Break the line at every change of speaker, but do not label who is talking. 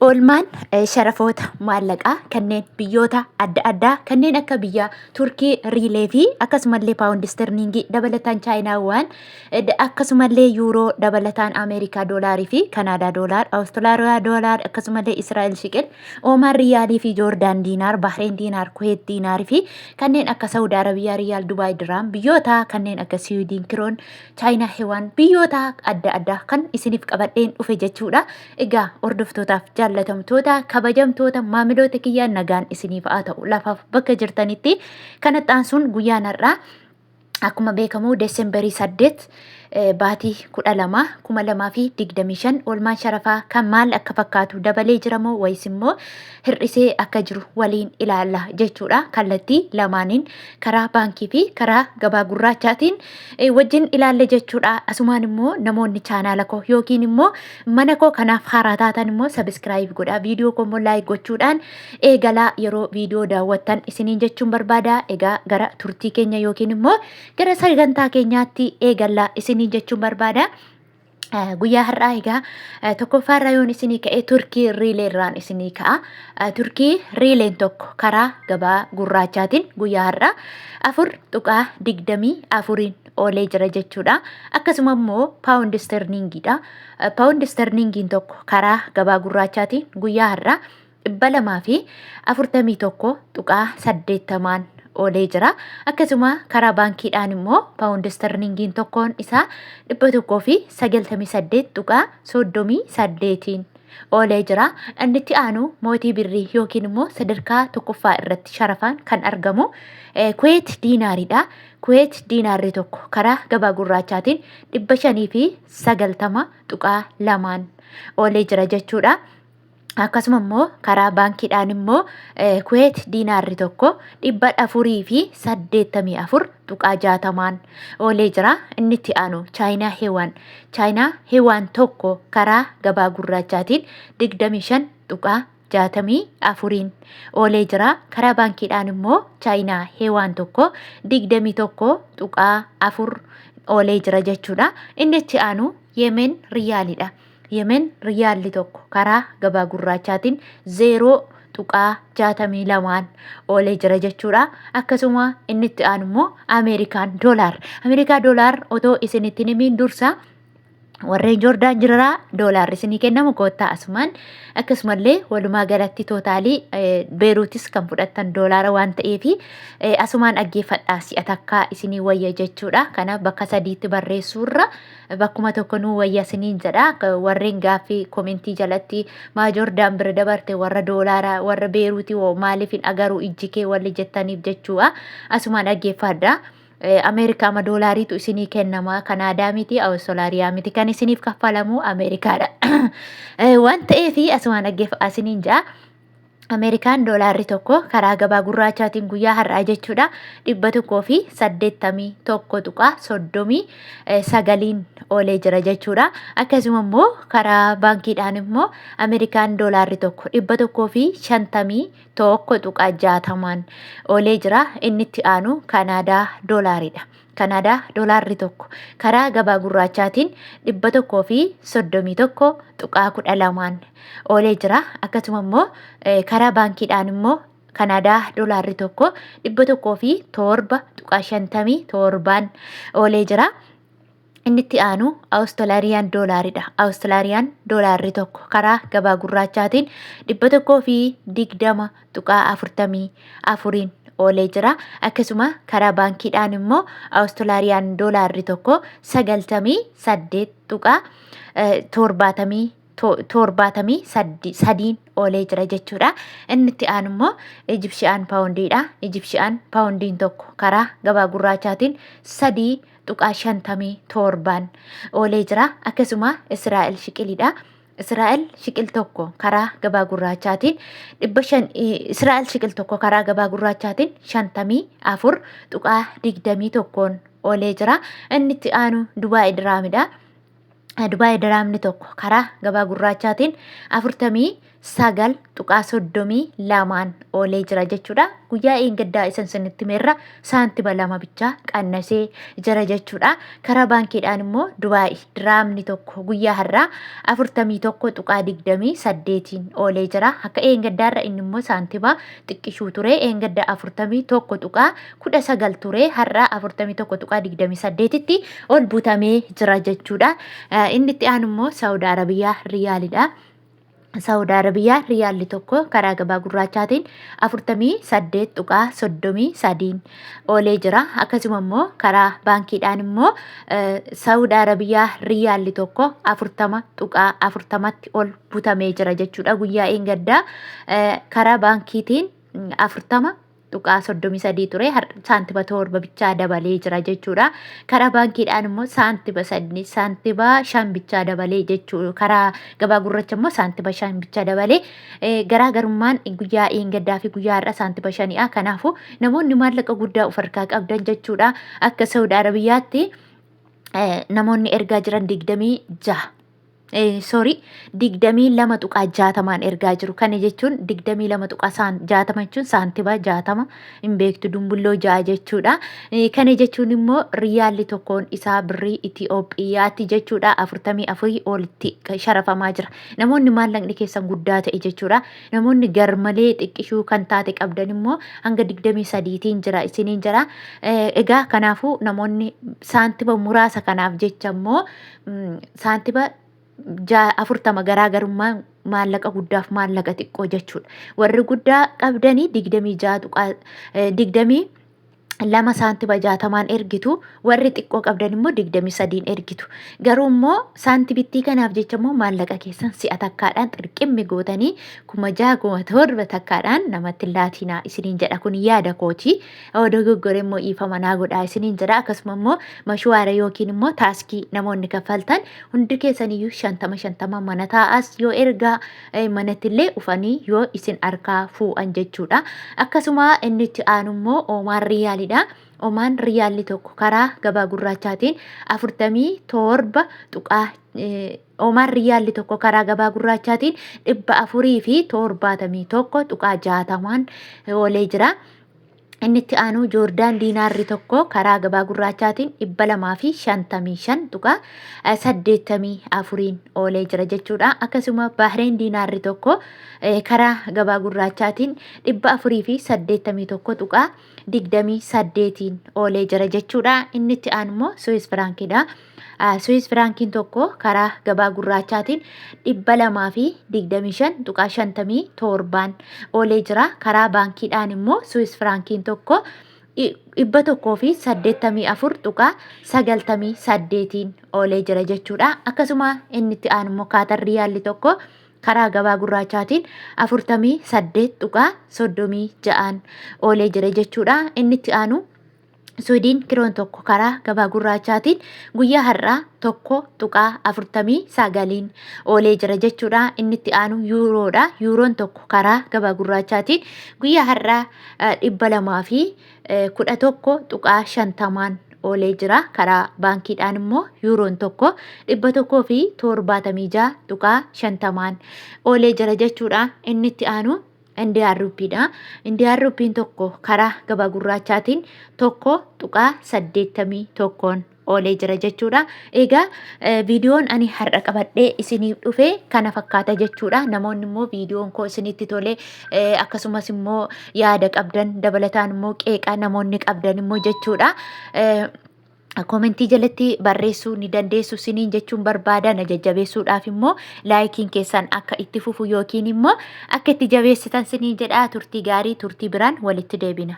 Oolmaan sharafoota maallaqaa kanneen biyyoota adda addaa kanneen akka biyya Turkii riilee fi akkasumallee paawundi isterliingii dabalataan Chaayinaawwan akkasumallee yuuroo dabalataan Ameerikaa doolaarii fi Kanaadaa doolaar, Awustiraaliyaa doolaar, akkasumallee Israa'el shiqil, Oomaan riyaalii fi Joordaan diinaar, Bahreen diinaar, Kuweet diinaarii fi kanneen akka Saawud Arabiyaa riyaal, Dubaay diraam, biyyoota kanneen akka Siwiidin kiroon, Chaayinaa hewaan, biyyoota adda addaa kan isiniif qabadheen dhufe jechuudha. Egaa hordoftootaaf jaallatamtoota kabajamtoota maamiloota kiyyaa, nagaan isiniif haa ta'u lafaaf bakka jirtanitti. Kanatti aansuun guyyaan har'aa akkuma beekamu Desembarii 8, baatii 12, 2025, oolmaan sharafaa kan maal akka fakkaatu, dabalee jiramoo wayis immoo hir'isee akka jiru waliin ilaalla jechuudha. Kallattii lamaaniin, karaa baankii fi karaa gabaa gurraachaatiin wajjin ilaalla jechuudha. Asumaan immoo namoonni chaanaala koo yookiin immoo mana koo kanaaf haaraa taatan immoo subscribe godhaa, viidiyoo koo immoo like gochuudhaan eegalaa yeroo viidiyoo daawwattan isiniin jechuun barbaada. Egaa gara turtii keenya yookiin immoo gara sagantaa keenyaatti eegallaa isiniin jechuun barbaada. Guyyaa har'aa egaa tokkoffaarraa yoon isinii ka'e, Turkii riileerraan isinii ka'a. Turkii riileen tokko karaa gabaa gurraachaatiin guyyaa har'aa 4.24n oolee jira jechuudha. Akkasuma immoo paawundi isterliingiidha. Paawundi isterliingiin tokko karaa gabaa gurraachaatiin guyyaa har'aa 241.80n oolee jira. Akkasuma karaa baankiidhaan immoo paawundi isterliingiin tokkoon isaa 198.38n oolee jira. Inni itti aanu mootii birrii yookiin immoo sadarkaa tokkoffaa irratti sharafaan kan argamu Kuweet diinaariidha. Kuweet diinaarri tokko karaa gabaa gurraachaatiin 590.2n oolee jira jechuudha. Akkasuma immoo karaa baankiidhaan immoo Kuweet diinaarri tokko 484.60n oolee jira. Inni itti aanu Chaayinaa Heewaan. Chaayinaa Heewaan tokko karaa gabaa gurraachaatiin 25.64n oolee jira. Karaa baankiidhaan immoo Chaayinaa Heewaan tokko 21.4 oolee jira jechuudha. Inni itti aanu Yemen Riyaalidha. Yemen riyaalli tokko karaa gabaa gurraachaatiin 0.62n oolee jira jechuudha. Akkasuma inni itti aanu immoo Ameerikaan doolaar. Ameerikaa doolaar otoo isinitti himiin dursa warreen Joordaan jiraa doolaarri isinii kennamu koottaa asumaan, akkasumallee walumaa galatti tootaalii Beeruutis kan fudhattan doolaara waan ta'eef asumaan dhaggeeffadhaa, si'a takkaa isinii wayya jechuudha. Kanaaf bakka sadiitti barreessuurra bakkuma tokko nuu wayya isiniin jedha. Warreen gaaffii komentii jalatti maa Joordaan bira dabarte, warra doolaara warra Beeruutii hoo maaliif hin agaruu ijji kee walli jettaniif jechuudha. Asumaan dhaggeeffadha. Ameerikaa ma doolaariitu isinii kennama. Kanaadaa miti, Awustiraaliyaa miti kan isiniif kaffalamu, Ameerikaadha. Waan ta'eef asumaan dhaggeeffadha isiniin jedha. Ameerikaan doolaarri tokko karaa gabaa gurraachaatiin guyyaa har'aa jechuudha 181.39n oolee jira jechuudha. Akkasuma immoo karaa baankiidhaan immoo Ameerikaan doolaarri tokko 151.60n oolee jira. Inni itti aanu Kanaadaa doolaaridha. Kanaadaa doolaarri tokko karaa gabaa gurraachaatiin 131.12n oolee jira. Akkasuma immoo karaa baankiidhaan immoo Kanaadaa doolaarri tokko 107.57n oolee jira. Inni itti aanu Awustiraaliyaan doolaaridha. Awustiraaliyaan doolaarri tokko karaa gabaa gurraachaatiin 120.44n oolee jira. Akkasuma karaa baankiidhaan immoo Awustiraaliyaan doolaarri tokko 98 tuqaa torbaatamii 73n oolee jira jechuudha. Inni itti aanu immoo Ijipshiyaan paawundiidha. Ijipshiyaan paawundiin tokko karaa gabaa gurraachaatiin 3.57n oolee jira. Akkasuma Israa'el shiqilidha. Israa'el shiqil tokko karaa gabaa gurraachaatiin 500, Israa'el shiqil tokko karaa gabaa gurraachaatiin 54.21n oolee jira. Inni itti aanu Dubaay diraamidha. Dubaay diraamni tokko karaa gabaa gurraachaatiin afurtamii 9.32n oolee jira jechuudha. Guyyaa eengaddaa isan sinitti himerra saantima 2 bichaa qannasee jira jechuudha. Karaa baankiidhaan immoo Dubaay diraamni tokko guyyaa har'aa 41.28n oolee jira. Akka eengaddaarra inni immoo saantima xiqqishuu ture. Eengadda 41.19 ture. Har'a 41.28tti ol butamee jira jechuudha. Inni itti aanu immoo Saawud Arabiyaa Riyaalidha. Saawud Arabiyaa riyaalli tokko karaa gabaa gurraachaatiin 48.33n oolee jira. Akkasuma immoo karaa baankiidhaan immoo Saawud Arabiyaa riyaalli tokko 40.40tti ol butamee jira jechuudha. Guyyaa eengaddaa karaa baankiitiin 40.33 ture saantima 7 bichaa dabalee jira jechuudha. Karaa baankiidhaan immoo saantima 3 saantima 5 bichaa dabalee jechuudha. Karaa gabaa gurracha immoo saantima 5 bichaa dabalee garaagarummaan guyyaa eengaddaa fi guyyaa har'a saantima 5dha. Kanaafuu namoonni maallaqa guddaa of harkaa qabdan jechuudha. Akka Saudi Arabiyaatti namoonni ergaa jiran 26 sorry 22.60n ergaa jiru. Kana jechuun 22.60 jechuun saantima 60 hin beektu dumbulloo 6 jechuudha. Kana jechuun immoo riyaalli tokkoon isaa birrii Itiyoophiyaatti jechuudha 44 olitti sharafamaa jira. Namoonni maallaqni keessan guddaa ta'e jechuudha. Namoonni garmalee xiqqishuu kan taate qabdan immoo hanga 23tiin jira isiniin jira. Egaa kanaafuu namoonni saantima muraasa kanaaf jecha immoo saantima 40 garaagarummaan maallaqa guddaaf maallaqa xiqqoo jechuudha. Warri guddaa qabdanii 26 tuqaa 22 saantima 60n ergitu warri xiqqoo qabdan immoo 23n ergitu. Garuu immoo saantibittii kanaaf jecha immoo maallaqa keessan si'a takkaadhaan xirqimmi gootanii 6000 7,000 takkaadhaan namatti hin laatinaa isiniin jedha kun yaada kooti. Yoo dogoggore immoo dhiifama naa godhaa isiniin jedha. Akkasuma immoo mashuwaara yookiin immoo taaskii namoonni kaffaltan hundi keessaniyyuu 50 50 mana taa'as yoo ergaa manatti illee ufanii yoo isin harkaa fuu'an jechuudha. Akkasuma inni itti aanu immoo Oomaan Riyaalidha. Omaan Riyaalli tokko karaa gabaa gurraachaatiin 47 tuqaa Omaan Riyaalli tokko karaa gabaa gurraachaatiin 471.60n oolee jira. Inni itti aanu Joordaan diinaarri tokko karaa gabaa gurraachaatiin 255.84n oolee jira jechuudha. Akkasuma Bahreen diinaarri tokko karaa gabaa gurraachaatiin 481.28n oolee jira jechuudha. Inni itti aanu immoo Suwiis Firaankiidha. Suwiis Firaankiin tokko karaa gabaa gurraachaatiin 225.57n oolee jira. Karaa baankiidhaan immoo Suwiis Firaankiin tokko 184.98n oolee jira jechuudha. Akkasuma inni itti aanu immoo Kaatar Riyaalli tokko karaa gabaa gurraachaatiin 48.36n oolee jira jechuudha. Inni itti aanu Suudiin kiroon tokko karaa gabaa gurraachaatiin guyyaa har'aa 1.49n oolee jira jechuudha. Inni itti aanu yuuroodha. Yuuroon tokko karaa gabaa gurraachaatiin guyyaa har'aa 211.50n oolee jira. Karaa baankiidhaan immoo yuuroon tokko 176.50n oolee jira jechuudha. Inni itti aanu Indiyaan Ruppiidha. Indiyaan Ruppiin tokko karaa gabaa gurraachaatiin 1.81n oolee jira jechuudha. Egaa viidiyoon ani har'a qabadhee isiniif dhufe kana fakkaata jechuudha. Namoonni immoo viidiyoon koo isinitti tole akkasumas immoo yaada qabdan dabalataan immoo qeeqa namoonni qabdan immoo jechuudha. Komentii jalatti barreessuu ni dandeessu isiniin jechuun barbaada. Na jajjabeessuudhaaf immoo laayikiin keessan akka itti fufu yookiin immoo akka itti jabeessitan siniin jedha. Turtii gaarii, turtii biraan walitti deebina.